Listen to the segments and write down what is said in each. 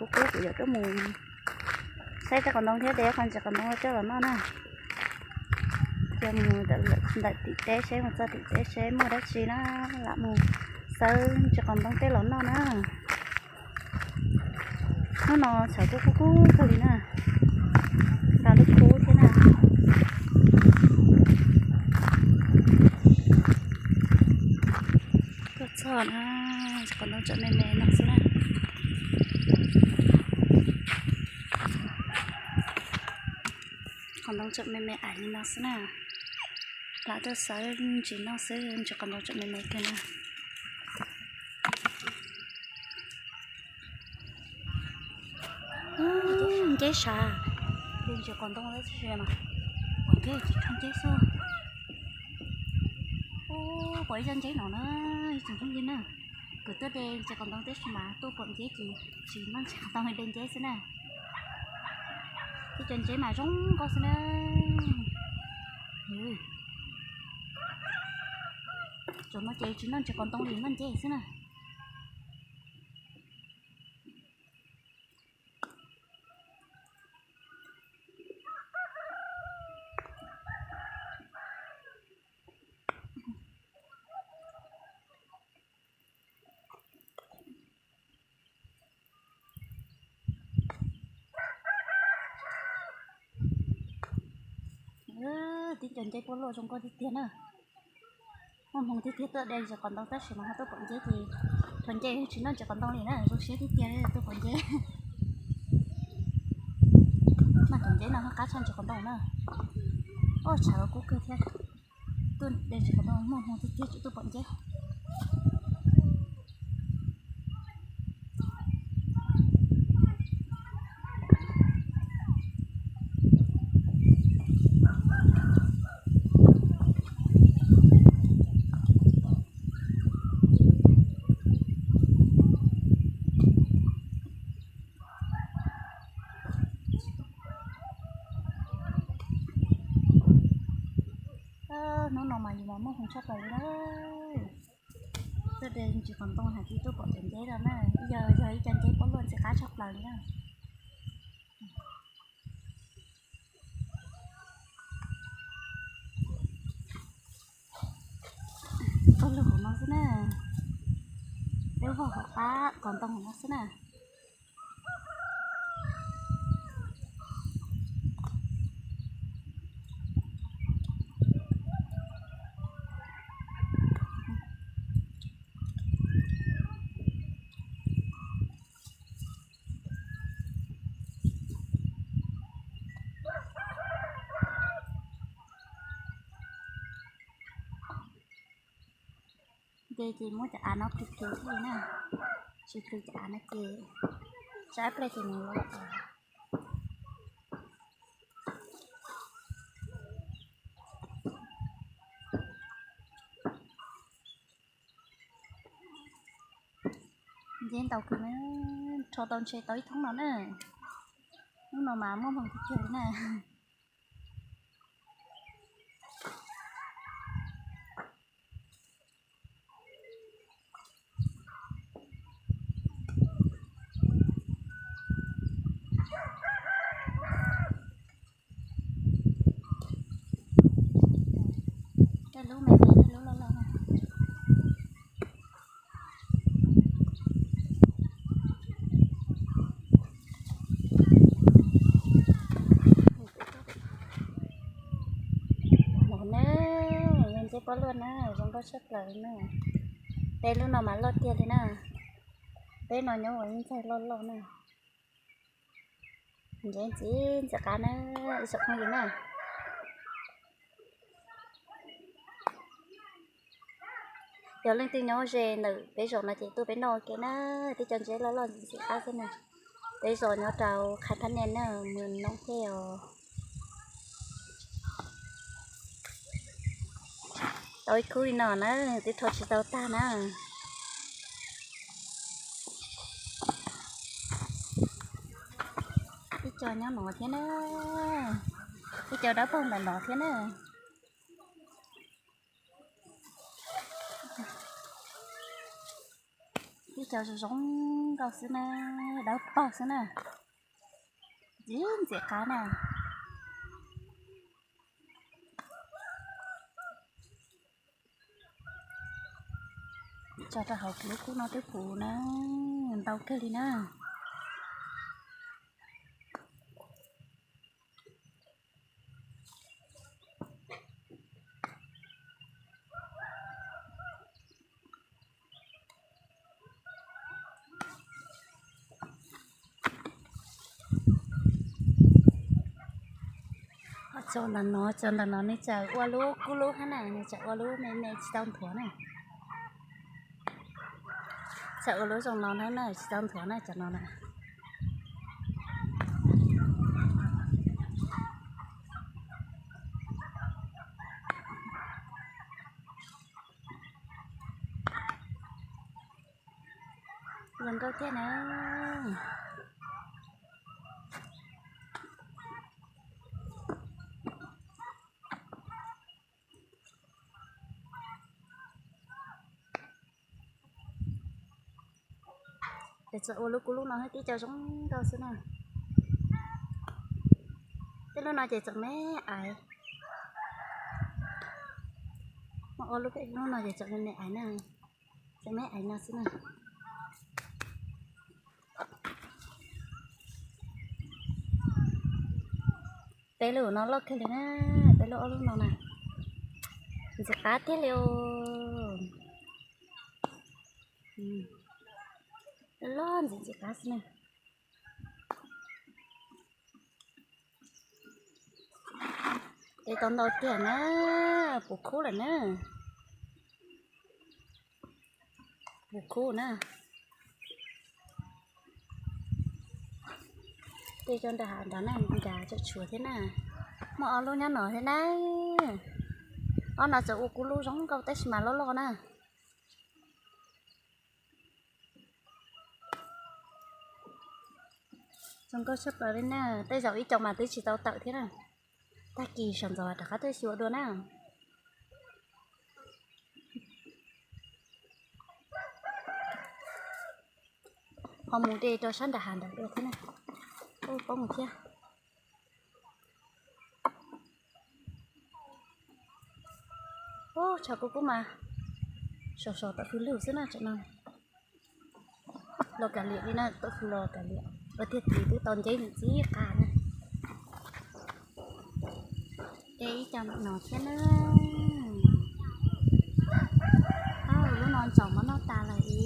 Kuv, kuv yuav tuaj mus saib tsob qos ntoo thiab, de qhov ntsis qos ntoo coj los noj na. Cia mus ntawm tim teb seb, mus txog tim teb seb muaj dab tsi na, lam mus xawb ntsis qos ntoo tej los noj na. Hnub no tshav kub kub kawg li na, nka lub kub thiab na. Tuaj txog na, ntsis qos ntoo tseem me me no xwb na. Qos ntoo tseem me me ais li no xwb na. Lam tuaj xawb ntsis noj xwb, ntsis qos ntoo tseem me me kawg na. Nceb sav, ntsis qos ntoo, pom nceb tsis tshua nceb xwb. Pom ib co nceb no na, tsis ntseeg li na. Kuv tuaj de ntsis qos ntoo tab sis mas tuaj pom nceb ces tsis noj ntsis qos ntoo, de nceb xwb na. Tib co nceb mas zoo nkauj xwb na. Thaum no ces tsis noj ntsis qos ntoo li, noj nceb xwb na. Tib co nceb puab luaj zoo nkauj tiag tiag na. Muaj hmoo tiag tiag, tuaj de ntsis qos ntoo tab sis mas ho tuaj pom nceb ces, thaum nceb tsis noj ntsis qos ntoo li na, zoo siab tiag tiag tuaj pom nceb. Noj cov nceb no ho qab tshaj ntsis qos ntoo na. Oj, tshav los kub kawg thiab. Tuaj de ntsis qos ntoo muaj hmoo tiag tiag tseem tuaj pom nceb. Hnub no mas yus mas muaj hmoo tshaj plaws li na. Tuaj de ntsis qos ntoo hais tias tuaj pom cov nceb no na, yog yog ib co nceb puab luaj ntxim qab tshaj plaws li na. Tuaj lug hauv no xwb na, lub vag hauv qab qos ntoo hauv no xwb na. Nce ces muab cov av no plhws plhws thiaj li na, tsis plhws cov av no ces tsam ib pliag ces nws los. Nceb ntau kawg na, rho tau ntshe tau ib thoob no na. Hnub no mas muaj hmoo tiag tiag li na. Tej lub me me, tej lub loj loj na. No na, yog nceb puab luaj na, zoo nkauj tshaj plaws li na. Peb lub no mas loj tiag li na. Peb no nyob ua ib ntxaig loj loj na. Nceb ntxim ntxim qab na, ib tsoom phooj ywg na. Yog leej twg nyob ze ntawm peb zos no ces tuaj peb noj ua ke na, tib co nceb loj loj ntxim ntxim qab xwb na. Peb zos nyob rau Khaj Thab Nias na, mus no thiab os. Tau ib khub li no na, twb rho tsis tau tag na. Ib co nyob no thiab na, ib co dawb paug ntawm no thiab na. Ib co zoo zoo nkauj xwb na, dawb paug xwb na, ntxim ntxim qab na. Tso rau hauv kuv lub kub no twb puv na, ntau kawg li na. Tso ntawm no, tso ntawm no nej txawm ua lub kub lub hab na, nej txawm ua lub me me tsis tau nthuav na. Txawm ua lub zoo no na, tsis tau nthuav na, cov no na. Zoo nkauj tiag na. Ces txawm ua lub kub lub no hab tib co zoo nkauj xwb na. Tej lub no ces txawm me aiv. Muaj ob lub, peb lub no ces txawm me me aiv na. Txawm me aiv no xwb na. Peb lub no loj kawg li na, peb lub ob lub no na. Ntxim qab tiag li os. Loj ntxim ntxim qab xwb na. Tes tau ntau tiag na, puv khub lawm na. Puv khub na. Tej cov nram hav nrad na, nrad tseem tshuav thiab na. Muaj ob lub nyob no thiab na. Ob no txawm ua kub lub zoo nkauj tab sis mas loj loj na. Zoo nkauj tshaj plaws li na, tej zaum ib co mas twb tsis tau tawm thiab na. Tag kis sawv ntxov rov qab tuaj xyuas dua na. Ho mus de rau sab nram hav ntawd dua thiab na. Poob mus thiab. Ub, tshav kub kub mas sov sov tawm hws lug xwb na tam no. Los kav liam li na, tawm hws los kav liam. Ua tiag tis twb tau nceb ntxim qab na. De ib co no thiab na. Lub no ntsaum muab noj tas lawm li.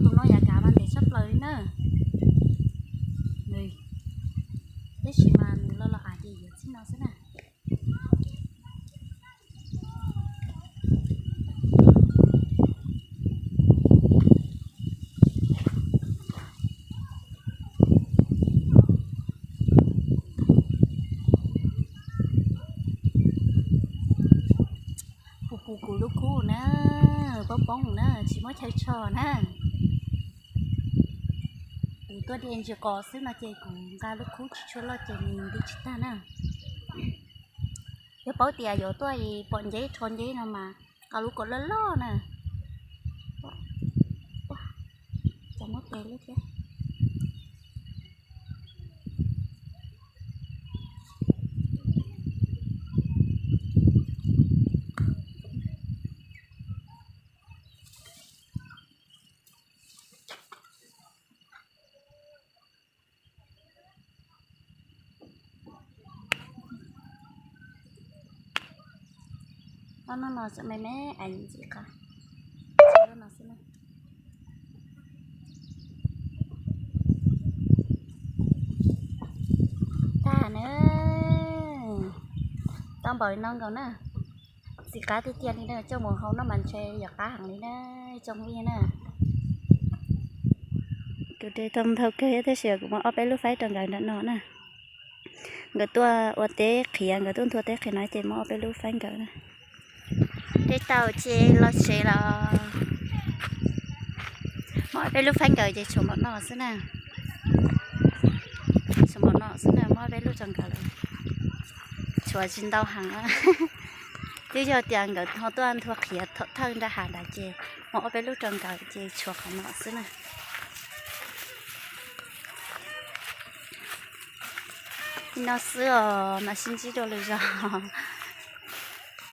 Tus no yav kav mas ntev tshaj plaws li na. Tab sis mas nws los los av ces yuav txij no xwb na. Kuv kuv kuv lub kub na, poob poob na, tsis muab chaw tsho na. Kuv tuaj de ntsis qos xwb no ces kuv nqa lub kub tsis tshua loj ces nws nti tsis tag na. Yog paub tias yuav tuaj pom nceb rho nceb no mas nqa lub kom loj loj na. Cov muab tes lub thiab. Ob no no txawm me me es ntxim qab no xwb na. Tag na, tau npaum li no nkaus na. Ntxim qab tiag tiag li na, coj mus hau noj mas ntshe yog qab heev li na, tsoom phooj ywg na. Kuv de tau ntau kawg tab sis kuv muab ob peb lub faib rau nkawd nram no na. Nkawd tuaj ua teb qhiav, nkawd tuaj nthua teb qhiav no ces muaj ob peb lub faib nkawd na. Teb tau ces los tsev los. Muaj ob peb lub faib nkawd ces tshuav npaum no xwb na. Tshuav npaum no xwb na, muaj ob peb lub rau nkawd lawm. Tshuav tsis ntau heev. Twb yog tias nkawd ho tuaj nthua qhiav thawj nram hav ntawd ces muaj ob peb lub rau nkawd ces tshuav qhov no xwb na. Li no xwb os, mas sib ntsib dua lwm zaus.